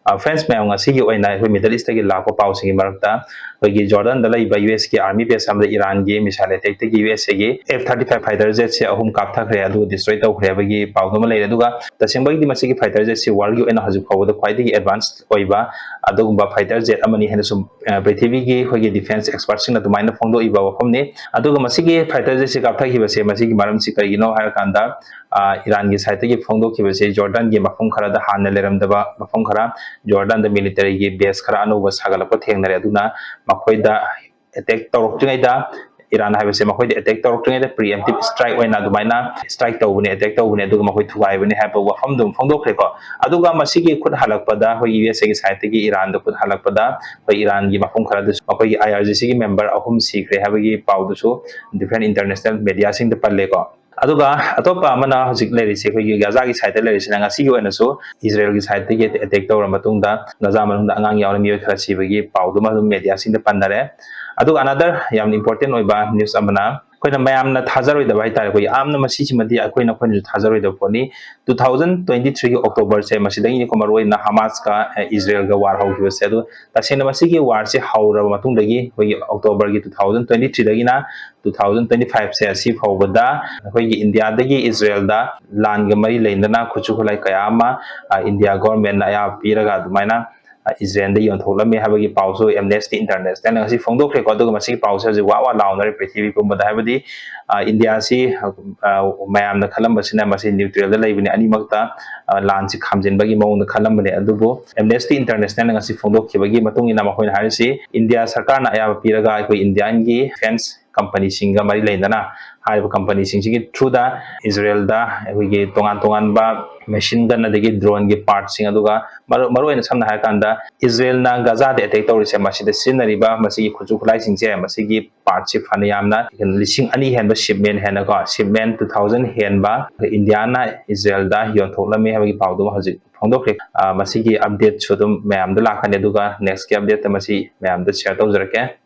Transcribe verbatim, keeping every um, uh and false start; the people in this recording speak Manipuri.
ꯐ꯭ꯔꯦꯟꯁ ꯃꯌꯥꯝ, ꯉꯁꯤꯒꯤ ꯑꯣꯏꯅ ꯑꯩꯈꯣꯏ ꯃꯤꯗꯜ ꯏꯁꯇꯒꯤ ꯂꯥꯛꯄ ꯄꯥꯎꯁꯤꯡꯒꯤ ꯃꯔꯛꯇ ꯑꯩꯈꯣꯏꯒꯤ ꯖꯣꯔꯗꯟꯗ ꯂꯩꯕ ꯌꯨ ꯑꯦꯁꯀꯤ ꯑꯥꯔꯃꯤ ꯕꯦꯁ ꯑꯃꯗ ꯏꯔꯥꯟꯒꯤ ꯃꯤꯁꯥꯏꯜ ꯑꯦꯇꯦꯛꯇꯒꯤ ꯌꯨ ꯑꯦꯁ ꯑꯦꯒꯤ ꯑꯦꯐ ꯊꯥꯔꯇꯤ ꯐꯥꯏꯚ ꯐꯥꯏꯇꯔ ꯖꯦꯠꯁꯦ ꯑꯍꯨꯝ ꯀꯥꯞꯊꯈ꯭ꯔꯦ, ꯑꯗꯨꯒ ꯗꯤꯁꯇ꯭ꯔꯣꯏ ꯇꯧꯈ꯭ꯔꯦ ꯍꯥꯏꯕꯒꯤ ꯄꯥꯎꯗꯨ ꯑꯃ ꯂꯩꯔꯦ꯫ ꯑꯗꯨꯒ ꯇꯁꯦꯡꯕꯒꯤꯗꯤ ꯃꯁꯤꯒꯤ ꯐꯥꯏꯇꯔ ꯖꯦꯠꯁꯤ ꯋꯥꯔꯜꯒꯤ ꯑꯣꯏꯅ ꯍꯧꯖꯤꯛ ꯐꯥꯎꯕꯗ ꯈ꯭ꯋꯥꯏꯗꯒꯤ ꯑꯦꯗꯚꯥꯟꯁ ꯑꯣꯏꯕ ꯑꯗꯨꯒꯨꯝꯕ ꯐꯥꯏꯇꯔ ꯖꯦꯠ ꯑꯃꯅꯤ ꯍꯥꯏꯅꯁꯨ ꯄ꯭ꯔꯤꯊꯤꯕꯤꯒꯤ ꯑꯩꯈꯣꯏꯒꯤ ꯗꯤꯐꯦꯟꯁ ꯑꯦꯛꯁꯄꯔꯠꯁꯤꯡꯅ ꯑꯗꯨꯃꯥꯏꯅ ꯐꯣꯡꯗꯣꯛꯏꯕ ꯋꯥꯐꯝꯅꯤ꯫ ꯑꯗꯨꯒ ꯃꯁꯤꯒꯤ ꯐꯥꯏꯇꯔ ꯖꯦꯠꯁꯤ ꯀꯥꯞꯊꯈꯤꯕꯁꯦ, ꯃꯁꯤꯒꯤ ꯃꯔꯝꯁꯤ ꯀꯔꯤꯒꯤꯅꯣ ꯍꯥꯏꯔꯀꯥꯟꯗ, ꯏꯔꯥꯟꯒꯤ ꯁꯥꯏꯠꯇꯒꯤ ꯐꯣꯡꯗꯣꯛꯈꯤꯕꯁꯤ ꯖꯣꯔꯗꯟꯒꯤ ꯃꯐꯝ ꯈꯔꯗ, ꯍꯥꯟꯅ ꯂꯩꯔꯝꯗꯕ ꯃꯐꯝ ꯈꯔ, ꯖꯣꯔꯗꯟꯗ ꯃꯤꯂꯤꯇꯔꯤꯒꯤ ꯕꯦꯁ ꯈꯔ ꯑꯅꯧꯕ ꯁꯥꯒꯠꯂꯛꯄ ꯊꯦꯡꯅꯔꯦ꯫ ꯑꯗꯨꯅ ꯃꯈꯣꯏꯗ ꯑꯦꯇꯦꯛ ꯇꯧꯔꯛꯇ꯭ꯔꯤꯉꯩꯗ, ꯏꯔꯥꯟ ꯍꯥꯏꯕꯁꯦ ꯃꯈꯣꯏꯗ ꯑꯦꯇꯦꯛ ꯇꯧꯔꯛꯇ꯭ꯔꯤꯉꯩꯗ ꯄ꯭ꯔꯤ ꯑꯦꯝꯇꯤꯞ ꯏꯁꯇ꯭ꯔꯥꯏꯛ ꯑꯣꯏꯅ ꯑꯗꯨꯃꯥꯏꯅ ꯏꯁꯇ꯭ꯔꯥꯏꯛ ꯇꯧꯕꯅꯦ, ꯑꯦꯇꯦꯛ ꯇꯧꯕꯅꯦ, ꯑꯗꯨꯒ ꯃꯈꯣꯏ ꯊꯨꯒꯥꯏꯕꯅꯦ ꯍꯥꯏꯕ ꯋꯥꯐꯝꯗꯨ ꯑꯃ ꯐꯣꯡꯗꯣꯛꯈ꯭ꯔꯦꯀꯣ꯫ ꯑꯗꯨꯒ ꯃꯁꯤꯒꯤ ꯈꯨꯠ ꯍꯜꯂꯛꯄꯗ, ꯑꯩꯈꯣꯏ ꯌꯨ ꯑꯦꯁ ꯑꯦꯒꯤ ꯁꯥꯏꯠꯇꯒꯤ ꯏꯔꯥꯟꯗ ꯈꯨꯠ ꯍꯜꯂꯛꯄꯗ, ꯑꯩꯈꯣꯏ ꯏꯔꯥꯟꯒꯤ ꯃꯐꯝ ꯈꯔꯗꯁꯨ ꯃꯈꯣꯏꯒꯤ ꯑꯥꯏ ꯑꯥꯔ ꯖꯤ ꯁꯤꯒꯤ ꯃꯦꯝꯕꯔ ꯑꯍꯨꯝ ꯁꯤꯈ꯭ꯔꯦ ꯍꯥꯏꯕꯒꯤ ꯄꯥꯎꯗꯨꯁꯨ ꯗꯤꯐ꯭ꯔꯦꯟ ꯏꯟꯇꯔꯅꯦꯁꯅꯦꯜ ꯃꯦꯗꯤꯌꯥꯁꯤꯡꯗ ꯄꯜꯂꯦꯀꯣ꯫ ꯑꯗꯨꯒ ꯑꯇꯣꯞꯄ ꯑꯃꯅ ꯍꯧꯖꯤꯛ ꯂꯩꯔꯤꯁꯦ, ꯑꯩꯈꯣꯏꯒꯤ ꯒꯥꯖꯥꯒꯤ ꯁꯥꯏꯠꯇ ꯂꯩꯔꯤꯁꯤꯅ, ꯉꯁꯤꯒꯤ ꯑꯣꯏꯅꯁꯨ ꯏꯖꯔꯦꯜꯒꯤ ꯁꯥꯏꯠꯇꯒꯤ ꯑꯦꯇꯦꯛ ꯇꯧꯔ ꯃꯇꯨꯡꯗ ꯒꯥꯖꯥ ꯃꯅꯨꯡꯗ ꯑꯉꯥꯡ ꯌꯥꯎꯅ ꯃꯤꯑꯣꯏ ꯈꯔ ꯁꯤꯕꯒꯤ ꯄꯥꯎꯗꯨꯃ ꯑꯗꯨꯝ ꯃꯦꯗꯤꯌꯥꯁꯤꯡꯗ ꯄꯟꯅꯔꯦ꯫ ꯑꯗꯨꯒ ꯑꯅꯗꯔ ꯌꯥꯝ ꯏꯝꯄꯣꯔꯇꯦꯟ ꯑꯣꯏꯕ ꯅ꯭ꯌꯨꯁ ꯑꯃꯅ, ꯑꯩꯈꯣꯏꯅ ꯃꯌꯥꯝꯅ ꯊꯥꯖꯔꯣꯏꯗꯕ ꯍꯥꯏꯇꯥꯔꯦ, ꯑꯩꯈꯣꯏ ꯌꯥꯝꯅ ꯃꯁꯤꯁꯤꯃꯗꯤ ꯑꯩꯈꯣꯏꯅ, ꯑꯩꯈꯣꯏꯅꯁꯨ ꯊꯥꯖꯔꯣꯏꯗꯕ ꯄꯣꯠꯅꯤ꯫ ꯇꯨ ꯊꯥꯎꯖꯟ ꯇ꯭ꯋꯦꯟꯇꯤ ꯊ꯭ꯔꯤꯒꯤ ꯑꯣꯛꯇꯣꯕꯔꯁꯦ, ꯃꯁꯤꯗꯒꯤꯅꯤꯀꯣ ꯃꯔꯨꯑꯣꯏꯅ ꯍꯃꯥꯁꯀ, ꯑ, ꯏꯖꯔꯦꯜꯒ ꯋꯥꯔ ꯍꯧꯈꯤꯕꯁꯦ꯫ ꯑꯗꯨ ꯇꯁꯦꯡꯅ ꯃꯁꯤꯒꯤ ꯋꯥꯔꯁꯦ ꯍꯧꯔꯕ ꯃꯇꯨꯡꯗꯒꯤ, ꯑꯩꯈꯣꯏꯒꯤ ꯑꯣꯛꯇꯣꯕꯔꯒꯤ ꯇꯨ ꯊꯥꯎꯖꯟ ꯇ꯭ꯋꯦꯟꯇꯤ ꯊ꯭ꯔꯤꯗꯒꯤꯅ ꯇꯨ ꯊꯥꯎꯖꯟ ꯇ꯭ꯋꯦꯟꯇꯤ ꯐꯥꯏꯚꯁꯦ, ꯑꯁꯤ ꯐꯥꯎꯕꯗ ꯑꯩꯈꯣꯏꯒꯤ ꯏꯟꯗꯤꯌꯥꯗꯒꯤ ꯏꯖꯔꯦꯜꯗ ꯂꯥꯟꯒ ꯃꯔꯤ ꯂꯩꯅꯅ ꯈꯨꯠꯁꯨ ꯈꯨꯠꯂꯥꯏ ꯀꯌꯥ ꯑꯃ, ꯑ, ꯏꯟꯗꯤꯌꯥ ꯒꯣꯔꯃꯦꯟꯅ ꯑꯌꯥꯕ ꯄꯤꯔꯒ ꯑꯗꯨꯃꯥꯏꯅ, ꯑ, ꯏꯖꯔꯦꯜꯗ ꯌꯣꯟꯊꯣꯛꯂꯝꯃꯤ ꯍꯥꯏꯕꯒꯤ ꯄꯥꯎꯁꯨ ꯑꯦꯝꯅꯦꯁꯇꯤ ꯏꯟꯇꯔꯅꯦꯁꯅꯦꯜꯅ ꯉꯁꯤ ꯐꯣꯡꯗꯣꯛꯈ꯭ꯔꯦꯀꯣ꯫ ꯑꯗꯨꯒ ꯃꯁꯤꯒꯤ ꯄꯥꯎꯁꯦ ꯍꯧꯖꯤꯛ ꯋꯥ ꯋꯥ ꯂꯥꯎꯅꯔꯦ ꯄ꯭ꯔꯤꯊꯤꯕꯤ ꯄꯨꯝꯕꯗ꯫ ꯍꯥꯏꯕꯗꯤ, ꯑ, ꯏꯟꯗꯤꯌꯥꯁꯤ, ꯑ, ꯃꯌꯥꯝꯅ ꯈꯜꯂꯝꯕꯁꯤꯅ ꯃꯁꯤ ꯅ꯭ꯌꯨꯇ꯭ꯔꯦꯜꯗ ꯂꯩꯕꯅꯤ, ꯑꯅꯤꯃꯛꯇ, ꯑ, ꯂꯥꯟꯁꯤ ꯈꯥꯝꯖꯤꯟꯕꯒꯤ ꯃꯑꯣꯡꯗ ꯈꯜꯂꯝꯕꯅꯦ꯫ ꯑꯗꯨꯕꯨ ꯑꯦꯝꯅꯦꯁꯇꯤ ꯏꯟꯇꯔꯅꯦꯁꯅꯦꯜꯅ ꯉꯁꯤ ꯐꯣꯡꯗꯣꯛꯈꯤꯕꯒꯤ ꯃꯇꯨꯡ ꯏꯟꯅ ꯃꯈꯣꯏꯅ ꯍꯥꯏꯔꯤꯁꯤ, ꯏꯟꯗꯤꯌꯥ ꯁꯔꯀꯥꯔꯅ ꯑꯌꯥꯕ ꯄꯤꯔꯒ ꯑꯩꯈꯣꯏ ꯏꯟꯗꯤꯌꯥꯟꯒꯤ ꯗꯤꯐꯦꯟꯁ ꯀꯝꯄꯅꯤꯁꯤꯡꯒ ꯃꯔꯤ ꯂꯩꯅꯅ ꯍꯥꯏꯔꯤꯕ ꯀꯝꯄꯅꯤꯁꯤꯡꯁꯤꯒꯤ ꯊ꯭ꯔꯨꯗ ꯏꯖꯔꯦꯜꯗ ꯑꯩꯈꯣꯏꯒꯤ ꯇꯣꯉꯥꯟ ꯇꯣꯉꯥꯟꯕ ꯃꯦꯁꯤꯟ ꯒꯟ ꯑꯗꯒꯤ ꯗ꯭ꯔꯣꯟꯒꯤ ꯄꯥꯔꯠꯁꯤꯡ, ꯑꯗꯨꯒ ꯃꯔꯨ ꯃꯔꯨꯑꯣꯏꯅ ꯁꯝꯅ ꯍꯥꯏꯔꯀꯥꯟꯗ ꯏꯖꯔꯦꯜꯅ ꯒꯖꯥꯗ ꯑꯦꯇꯦꯛ ꯇꯧꯔꯤꯁꯦ, ꯃꯁꯤꯗ ꯁꯤꯖꯤꯟꯅꯔꯤꯕ ꯃꯁꯤꯒꯤ ꯈꯨꯠꯁꯨ ꯈꯨꯠꯂꯥꯏꯁꯤꯡꯁꯦ, ꯃꯁꯤꯒꯤ ꯄꯥꯔꯠꯁꯤ ꯐꯅ ꯌꯥꯝꯅ ꯂꯤꯁꯤꯡ ꯑꯅꯤ ꯍꯦꯟꯕ ꯁꯤꯞꯃꯦꯟ ꯍꯦꯟꯅꯀꯣ, ꯁꯤꯞꯃꯦꯟ ꯇꯨ ꯊꯥꯎꯖꯟ ꯍꯦꯟꯕ ꯏꯟꯗꯤꯌꯥꯅ ꯏꯖꯔꯦꯜꯗ ꯌꯣꯟꯊꯣꯛꯂꯝꯃꯤ ꯍꯥꯏꯕꯒꯤ ꯄꯥꯎꯗꯨꯃ ꯍꯧꯖꯤꯛ ꯐꯣꯡꯗꯣꯛꯈ꯭ꯔꯦ꯫ ꯑ, ꯃꯁꯤꯒꯤ ꯑꯞꯗꯦꯠꯁꯨ ꯑꯗꯨꯝ ꯃꯌꯥꯝꯗ ꯂꯥꯛꯀꯅꯤ, ꯑꯗꯨꯒ ꯅꯦꯛꯁꯀꯤ ꯑꯞꯗꯦꯠꯇ ꯃꯁꯤ ꯃꯌꯥꯝꯗ ꯁꯤꯌꯔ ꯇꯧꯖꯔꯛꯀꯦ꯫